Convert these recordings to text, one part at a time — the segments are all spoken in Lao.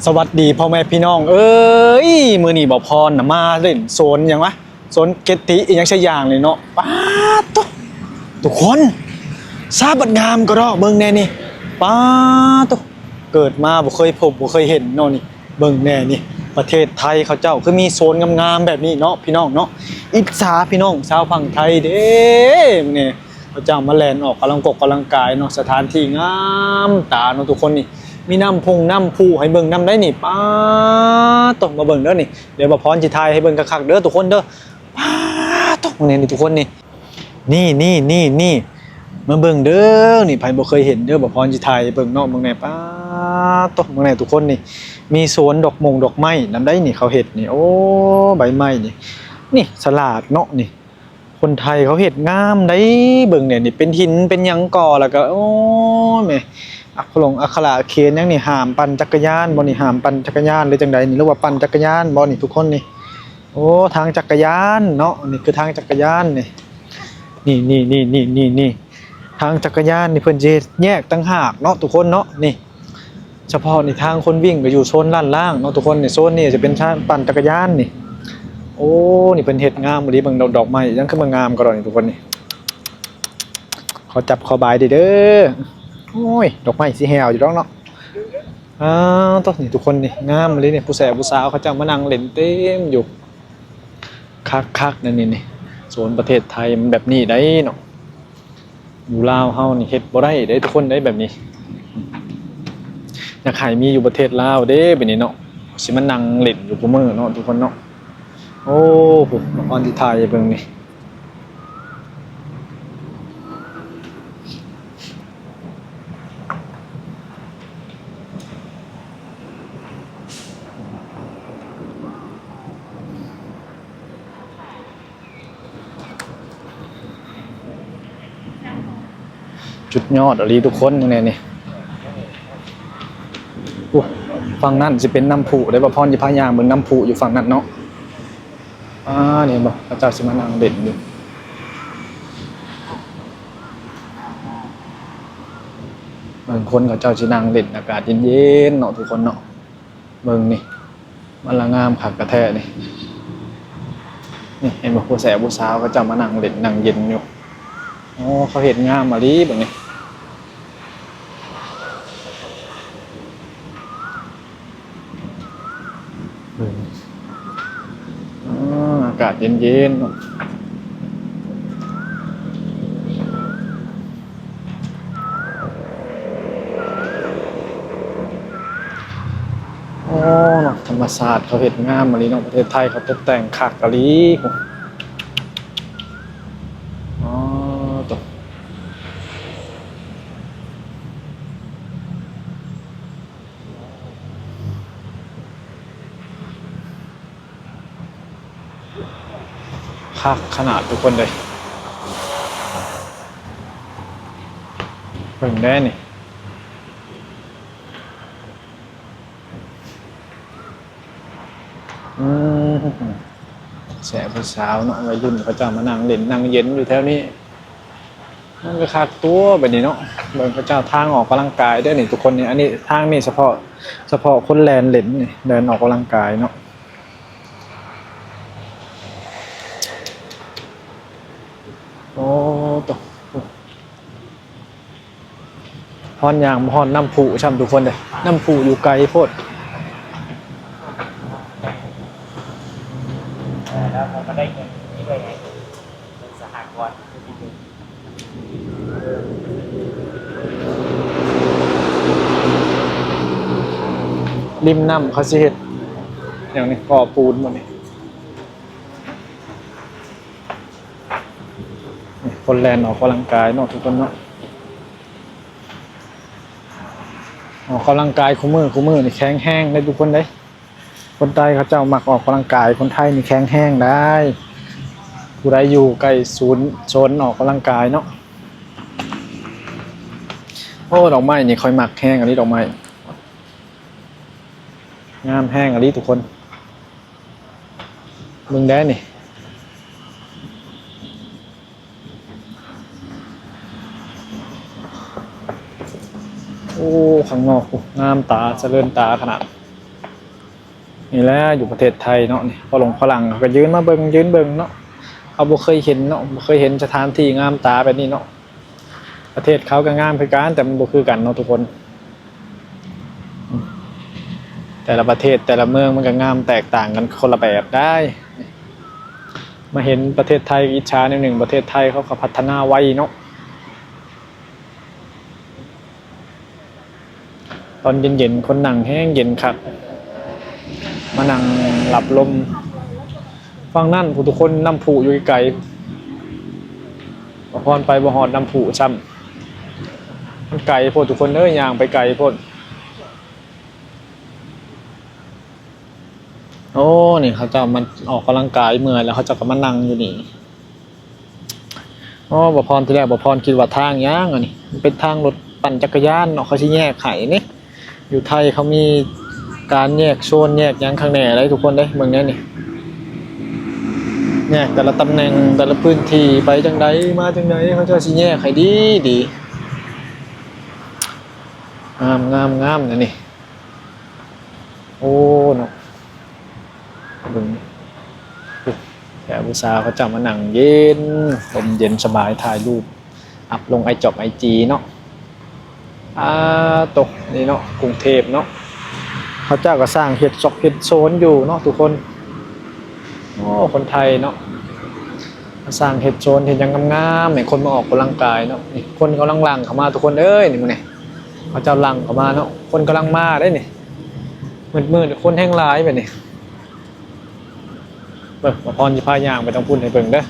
ສະຫວັດດີພໍ່ແມ່ພີ່ນ້ອງເອີຍ ມື້ນີ້ບ່າວພອນນະມາຫຼິ້ນໂຊນຫຍັງວະ ໂຊນເກດຕິອີ່ຫຍັງສັກຢ່າງນີ້ເນາະ. ປາດໂທ້ ທຸກຄົນ ສາບັດງາມກະດອກ ເບິ່ງແດ່ນີ້. ປາດໂທ້ ເກີດມາບໍ່ເຄີຍພົບບໍ່ເຄີຍເຫັນເນາະນີ້. ເບິ່ງແດ່ນີ້ ປະເທດໄທເຂົາເຈົ້າຄືມີໂຊນງາມໆແບບນີ້ເນາະ ພີ່ນ້ອງເນາະ. ອິດສາພີ່ນ້ອງຊາວຝັ່ງໄທເດ້ ມື້ນີ້ ເຂົາເຈົ້າມາແລ່ນອອກກຳລັງກົກກຳລັງກາຍເນາະ. ສະຖານທີ່ງາມຕາເນາະທຸກຄົນນີ້ ມີນ້ຳພົງນ້ຳພຸໃຫ້ເບິ່ງນຳໄດ໋ນີ້. ປາດໂທ້ ມາເບິ່ງເດີນີ້ ດຽວບ່າວພອນຊິຖ່າຍໃຫ້ເບິ່ງຄັກໆເດີທຸກຄົນເດີ. ປາດໂທ້ ນີ້ໆ ທຸກຄົນນີ້ ນີ້ໆໆໆ ມາເບິ່ງເດີນີ້ ໃຜບໍ່ເຄີຍເຫັນເດີ ບ່າວພອນຊິຖ່າຍໃຫ້ເບິ່ງເນາະ. ເບິ່ງແດ່ ປາດໂທ້ ເບິ່ງແດ່ທຸກຄົນນີ້ ມີໂຊນດອກມົງດອກໄມ້ນຳໄດ໋ນີ້ ເຂົາເຮັດນີ້ ໂອ້ ໃບໄມ້ນີ້ ນີ້ສະຫຼາດເນາະນີ້ ຄົນໄທເຂົາເຮັດງາມໄດ໋. ເບິ່ງແດ່ນີ້ ເປັນຫີນເປັນຫຍັງກໍ ແລ້ວກໍ ໂອ້ຍ ແມ່ ອັກຂະຫຼົງອັກຂະລະເຂນຫຍັງນີ້ ຫ້າມປັ່ນຈັກກະຍານບໍ່ນີ້ ຫ້າມປັ່ນຈັກກະຍານ ຫຼືຈັ່ງໃດນີ້ ຫຼືວ່າປັ່ນຈັກກະຍານບໍ່ນີ້ທຸກຄົນນີ້. ໂອ້ ທາງຈັກກະຍານເນາະ ນີ້ຄືທາງຈັກກະຍານນີ້ ນີ້ໆໆໆໆ ທາງຈັກກະຍານນີ້ເພິ່ນຊິເຮັດແຍກຕ່າງຫາກເນາະທຸກຄົນເນາະ. ນີ້ ສະເພາະນີ້ທາງຄົນວິ່ງກໍຢູ່ໂຊນດ້ານລ່າງເນາະທຸກຄົນນີ້ ໂຊນນີ້ຈະເປັນທາງປັ່ນຈັກກະຍານນີ້. ໂອ້ ນີ້ເພິ່ນເຮັດງາມອີ່ຫຼີ ເບິ່ງດອກ ດອກໄມ້ຫຍັງຄືມາງາມກະດອກນີ້ທຸກຄົນນີ້. ຂໍຈັບຂໍບາຍເດີ ໂອ້ຍ ດອກໄມ້ຊິແຫ້ວຢູ່ດອກເນາະ. ອ້າວໂທ້ ນີ້ທຸກຄົນນີ້ ງາມອີ່ຫຼີນີ້ ຜູ້ແສຜູ້ສາວເຂົາເຈົ້າມານັ່ງຫຼິ້ນເຕັມຢູ່ ຄັກໆ ແນວນີ້ນີ້ ໂຊນປະເທດໄທມັນແບບນີ້ໄດ໋ເນາະ. ຢູ່ລາວເຮົານີ້ເຮັດບໍ່ໄດ້ເດ້ທຸກຄົນເດ້ແບບນີ້. ຢາກໃຫ້ມີຢູ່ປະເທດລາວເດ້ແບບນີ້ເນາະ ຊິມານັ່ງຫຼິ້ນຢູ່ຄູ່ມື້ເນາະທຸກຄົນເນາະ. ໂອ້ ພຸ້ນ ບ່າວພອນຊິຖ່າຍໃຫ້ເບິ່ງນີ້. ສຸດຍອດອີ່ຫຼີທຸກຄົນ ເບິ່ງແດ່ນີ້. ໂອ້ ຝັ່ງນັ້ນຊິເປັນນ້ຳພຸເດ້ ບ່າວພອນຊິພາຍ່າງເບິ່ງນ້ຳພຸຢູ່ຝັ່ງນັ້ນເນາະ. ອ່າ ນີ້ເຫັນບໍ່ ເຂົາເຈົ້າຊິມານັ່ງຫຼິ້ນຢູ່ ບາງຄົນເຂົາເຈົ້າຊິນັ່ງຫຼິ້ນ ອາກາດເຢັນໆເນາະທຸກຄົນເນາະ. ເບິ່ງນີ້ ມັນລະງາມຄັກກະແທ້ນີ້. ນີ້ເຫັນບໍ່ ຜູ້ແສຜູ້ສາວເຂົາເຈົ້າມານັ່ງຫຼິ້ນນັ່ງເຢັນຢູ່. ໂອ້ ເຂົາເຮັດງາມອີ່ຫຼີເບິ່ງນີ້. ເບິ່ງ ອາ ອາກາດເຢັນໆເນາະ. ໂອ້ ເນາະ ທຳມະຊາດເຂົາເຮັດງາມອີ່ຫຼີເນາະ ປະເທດໄທເຂົາຕົກແຕ່ງຄັກອີ່ຫຼີ. ອໍ ໂຕ ຄັກຂະໜາດທຸກຄົນເລີຍ ເບິ່ງແດ່ນີ້. ອືມ ແຊະຜູ້ສາວເນາະ ໄວລຸ້ນເຂົາເຈົ້າມານັ່ງຫຼິ້ນນັ່ງເຢັນຢູ່ແຖວນີ້ ມັນກໍຄັກຕົວແບບນີ້ເນາະ. ເບິ່ງເຂົາເຈົ້າທາງອອກກຳລັງກາຍເດີ້ນີ້ທຸກຄົນນີ້ ອັນນີ້ທາງນີ້ສະເພາະ ສະເພາະຄົນແລ່ນຫຼິ້ນນີ້ ແລ່ນອອກກຳລັງກາຍເນາະ. ໂອ້ ໂຕ ຮອດຍ່າງມາຮອດນ້ຳພຸຊ້ຳທຸກຄົນເດ້ ນ້ຳພຸຢູ່ໄກໂພດ. ແລ້ວເຂົາກໍໄດ້ເງິນນີ້ດ້ວຍໄງ ເງິນສະຫະກອນ. ລິມນ້ຳເຂົາຊິເຮັດຫຍັງນີ້ ກໍ່ປູນບໍ່ນີ້? ຄົນແລ່ນອອກກຳລັງກາຍເນາະ ທຸກຄົນເນາະ ອອກກຳລັງກາຍຄູ່ມື້ ຄູ່ມື້ນີ້ແຂງແຮງເດ້ທຸກຄົນເດ້. ຄົນໃຕ້ເຂົາເຈົ້າມັກອອກກຳລັງກາຍ ຄົນໄທນີ້ແຂງແຮງໄດ໋. ຜູ້ໃດຢູ່ໃກ້ສູນ ໂຊນອອກກຳລັງກາຍເນາະ. ໂອ້ ດອກໄມ້ນີ້ຂ້ອຍມັກແຮງອີ່ຫຼີ ດອກໄມ້ງາມແຮງອີ່ຫຼີທຸກຄົນ. ເບິ່ງແດ່ນີ້ ໂອ້ ຂ້າງນອກພຸ້ນ ງາມຕາ ສະເຫຼີນຕາຂະໜາດ. ນີ້ແຫຼະ ຢູ່ປະເທດໄທເນາະ ນີ້ ຝຣັ່ງ ຝຣັ່ງເຂົາກໍຢືນມາເບິ່ງ ຢືນເບິ່ງເນາະ ເຂົາບໍ່ເຄີຍເຫັນເນາະ ບໍ່ເຄີຍເຫັນສະຖານທີ່ງາມຕາແບບນີ້ເນາະ. ປະເທດເຂົາກໍງາມຄືກັນ ແຕ່ມັນບໍ່ຄືກັນເນາະທຸກຄົນ. ແຕ່ລະປະເທດ ແຕ່ລະເມືອງມັນກໍງາມແຕກຕ່າງກັນຄົນລະແບບໄດ໋. ມາເຫັນປະເທດໄທອິດສາແນວໜຶ່ງ ປະເທດໄທເຂົາກໍພັດທະນາໄວເນາະ. ຕອນເຢັນໆ ຄົນນັ່ງແຮງເຢັນຄັກ ມານັ່ງຮັບລົມ. ຝັ່ງນັ້ນຜູ້ທຸກຄົນ ນ້ຳພຸຢູ່ໄກໆ ບໍ່ພອນໄປບໍ່ຮອດນ້ຳພຸຊ້ຳ ມັນໄກໂພດທຸກຄົນເອີຍ ຍ່າງໄປໄກໂພດ. ໂອ້ ນີ້ເຂົາເຈົ້າມາອອກກຳລັງກາຍເມື່ອຍແລ້ວ ເຂົາເຈົ້າກໍມານັ່ງຢູ່ນີ້. ໂອ້ ບໍ່ພອນ ທີແລກບໍ່ພອນຄິດວ່າທາງຫຍັງອັນນີ້ ມັນເປັນທາງລົດປັ່ນຈັກກະຍານເນາະ ເຂົາຊິແຍກໃຫ້ນີ້. ຢູ່ໄທເຂົາມີການແຍກໂຊນແຍກຫຍັງຄັກແນ່ໄດ໋ທຸກຄົນເດ້ ເບິ່ງແນ່ນີ້ ແຍກແຕ່ລະຕຳແໜ່ງ ແຕ່ລະພື້ນທີ່ ໄປຈັ່ງໃດມາຈັ່ງໃດ ເຂົາເຈົ້າຊິແຍກໃຫ້ດີໆ. ງາມໆໆ ນະນີ້. ໂອ້ ເນາະ ເບິ່ງ ແຂກຜູ້ສາວເຂົາເຈົ້າມານັ່ງເຢັນ ລົມເຢັນສະບາຍ ຖ່າຍຮູບອັບລົງໄອຈອກໄອຈີເນາະ. ອາໂຕ ນີ້ເນາະ ກຸງເທບເນາະ ເຂົາເຈົ້າກໍສ້າງເຮັດຊອກເຮັດໂຊນຢູ່ເນາະທຸກຄົນ. ໂອ້ ຄົນໄທເນາະ ສ້າງເຮັດໂຊນເຮັດຫຍັງງາມໆ ໃຫ້ຄົນມາອອກກຳລັງກາຍເນາະ. ນີ້ຄົນກຳລັງຫຼັ່ງເຂົ້າມາທຸກຄົນເອີຍ ນີ້ມື້ນີ້ ເຂົາເຈົ້າຫຼັ່ງເຂົ້າມາເນາະ ຄົນກຳລັງມາເດ້ນີ້. ມືດໆ ຄົນແຮງຫຼາຍບາດນີ້. ເບິ່ງ ບ່າວພອນຊິພາຍ່າງໄປທາງພຸ້ນໃຫ້ເບິ່ງເດີ.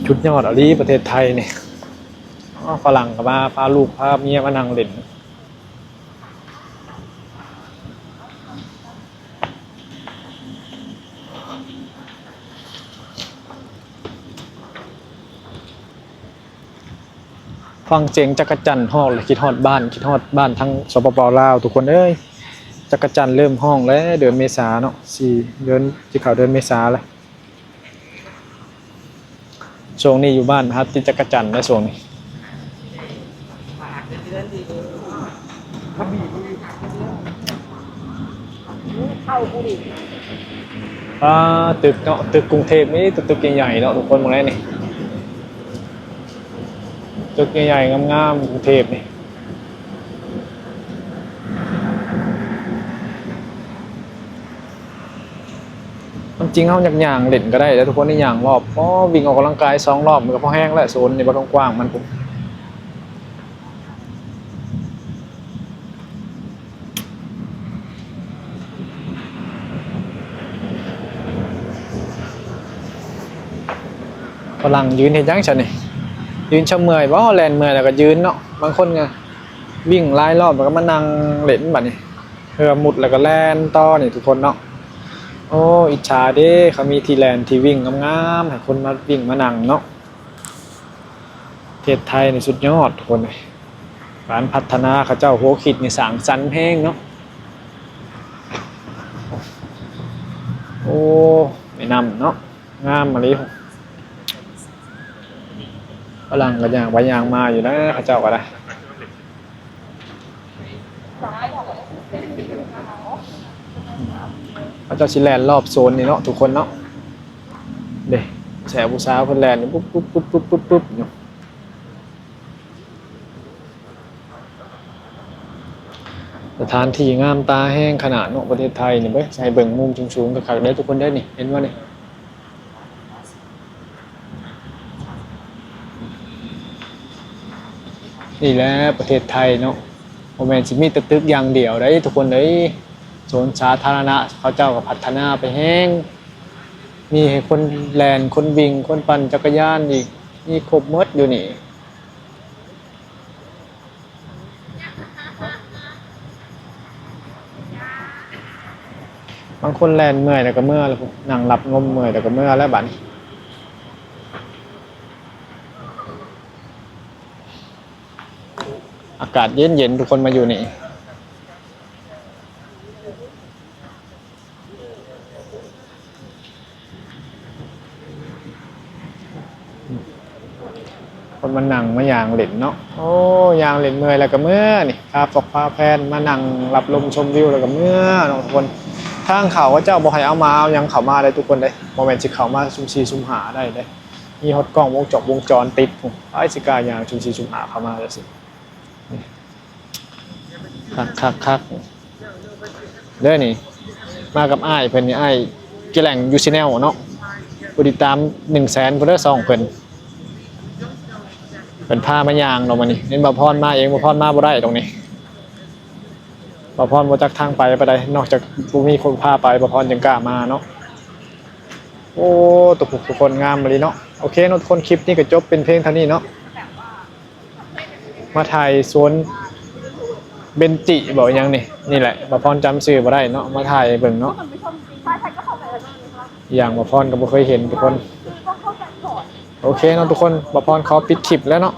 ສຸດຍອດອີ່ຫຼີປະເທດໄທນີ້. ອໍ ຝຣັ່ງກໍມາ ພາລູກພາເມຍມານັ່ງຫຼິ້ນ. ຟັງສຽງຈັກກະຈັນຮ້ອງແລ້ວຄິດຮອດບ້ານ ຄິດຮອດບ້ານທາງ ສປປ ລາວ ທຸກຄົນເອີຍ. ຈັກກະຈັນເລີ່ມຮ້ອງແລ້ວ ເດືອນເມສາເນາະ ຊິເດືອນ ຊິເຂົ້າເດືອນເມສາແລ້ວ. ຊ່ວງນີ້ຢູ່ບ້ານຫາຕິດຈັກກະຈັນແລ້ວຊ່ວງນີ້. ອ່າ ຕຶກເນາະ ຕຶກກຸງເທບນີ້ ຕຶກໃຫຍ່ໆເນາະທຸກຄົນ ເບິ່ງແລ້ວນີ້ ຕຶກໃຫຍ່ໆ ງາມໆ ກຸງເທບນີ້. ຄວາມຈິງເຮົາຢາກຍ່າງຫຼິ້ນກໍໄດ້ເດີທຸກຄົນ ໄດ້ຍ່າງລອບ ພໍວິ່ງອອກກຳລັງກາຍສອງລອບ ມັນກໍພໍແຮງແລ້ວ ໂຊນນີ້ບໍ່ກວ້າງໆ ມັນພຸ້ນ. ຝຣັ່ງຢືນເຮັດຫຍັງຊັ້ນນີ້? ຢືນຊະເມື່ອຍບໍ? ແລ່ນເມື່ອຍແລ້ວກໍຢືນເນາະ. ບາງຄົນກໍ ວິ່ງຫຼາຍລອບແລ້ວກໍມານັ່ງຫຼິ້ນບາດນີ້ ເພື່ອມຸດແລ້ວກໍແລ່ນຕໍ່ນີ້ທຸກຄົນເນາະ. ໂອ້ ອິດສາເດ້ ເຂົາມີທີ່ແລ່ນທີ່ວິ່ງງາມໆ ໃຫ້ຄົນມາວິ່ງມານັ່ງເນາະ. ປະເທດໄທນີ້ສຸດຍອດທຸກຄົນເອີຍ ການພັດທະນາເຂົາເຈົ້າ ຫົວຄິດນີ້ສ້າງສັນແຮງເນາະ. ໂອ້ ແມ່ນ້ຳເນາະ ງາມອີ່ຫຼີ. ຝຣັ່ງກໍຍ່າງໄປຍ່າງມາຢູ່ນະ ເຂົາເຈົ້າກໍໄດ້. ເຂົາເຈົ້າຊິແລ່ນລອບໂຊນນີ້ເນາະ ທຸກຄົນເນາະ. ເດ້ ແຊວຜູ້ສາວເພິ່ນແລ່ນຢູ່ ປຸບໆໆໆໆຢູ່. ສະຖານທີ່ງາມຕາແຮງຂະໜາດເນາະ ປະເທດໄທນີ້ເວີຍ. ໃຫ້ເບິ່ງມຸມສູງໆ ຄັກໆເດີທຸກຄົນເດີ ນີ້ ເຫັນບໍ່ນີ້? ນີ້ແຫຼະປະເທດໄທເນາະ ບໍ່ແມ່ນຊິມີແຕ່ຕຶກຢ່າງດຽວໃດ໋ທຸກຄົນເອີຍ. ສວນສາທາລະນະເຂົາເຈົ້າກໍພັດທະນາໄປແຮງ ມີໃຫ້ຄົນແລ່ນ ຄົນວິ່ງ ຄົນປັ່ນຈັກກະຍານອີກ ມີຄົບໝົດຢູ່ນີ້. ບາງຄົນແລ່ນເມື່ອຍແລ້ວກໍເມືອແລ້ວ ນັ່ງຮັບລົມເມື່ອຍແລ້ວກໍເມືອແລ້ວບາດນີ້. ອາກາດເຢັນໆ ທຸກຄົນມາຢູ່ນີ້. ຄົນມ ມານັ່ງມາຍ່າງເຫຼັ້ນເນາະ. ໂອ້ ຍ່າງເຫຼັ້ນເມື່ອຍແລ້ວກໍເມືອນີ້ ພາຟອກພາແຟນມານັ່ງຮັບລົມຊົມວິວແລ້ວກໍເມືອເນາະທຸກຄົນ. ທາງເຂົ້າເຂົາເຈົ້າບໍ່ໃຫ້ເອົາໝາເອົາຫຍັງເຂົ້າມາໄດ້ທຸກຄົນເດ້ ບໍ່ແມ່ນຊິເຂົ້າມາຊຸ່ມສີ່ຊຸ່ມຫ້າໄດ້ເດ້. ມີຮອດກ້ອງວົງຈອກວົງຈອນຕິດພຸ້ນ ໃຜຊິກ້າຍ່າງຊຸ່ມສີ່ຊຸ່ມຫ້າເຂົ້າມາຈັ່ງຊີ້. ຄັກໆໆ ເດີນີ້ ມາກັບອ້າຍເພິ່ນນີ້ ອ້າຍກິແລັງຢູຊີແນວເນາະ ຜູ້ຕິດຕາມໜຶ່ງແສນພຸ້ນເດີຊ່ອງເພິ່ນ. ເພິ່ນພາມາຍ່າງເນາະມື້ນີ້ ເຫັນບ່າວພອນມາເອງ ບ່າວພອນມາບໍ່ໄດ້ດອກນີ້. ບ່າວພອນບໍ່ຈັກທາງໄປປານໃດ ນອກຈາກບໍ່ມີຄົນພາໄປ ບ່າວພອນຈຶ່ງກ້າມາເນາະ. ໂອ້ ທຸກຜູ້ທຸກຄົນງາມອີ່ຫຼີເນາະ. ໂອເຄເນາະທຸກຄົນ ຄລິບນີ້ກໍຈົບເປັນພຽງເທົ່ານີ້ເນາະ. ມາຖ່າຍສວນເບັນຈິບໍ ອີ່ຫຍັງນີ້ ນີ້ແຫຼະ ບ່າວພອນຈຳຊື່ບໍ່ໄດ້ເນາະ ມາຖ່າຍໃຫ້ເບິ່ງເນາະ. ອີ່ຫຍັງບ່າວພອນກໍບໍ່ເຄີຍເຫັນທຸກຄົນ. ໂອເຄເນາະທຸກຄົນ ບ່າວພອນຂໍປິດຄລິບແລ້ວເນາະ.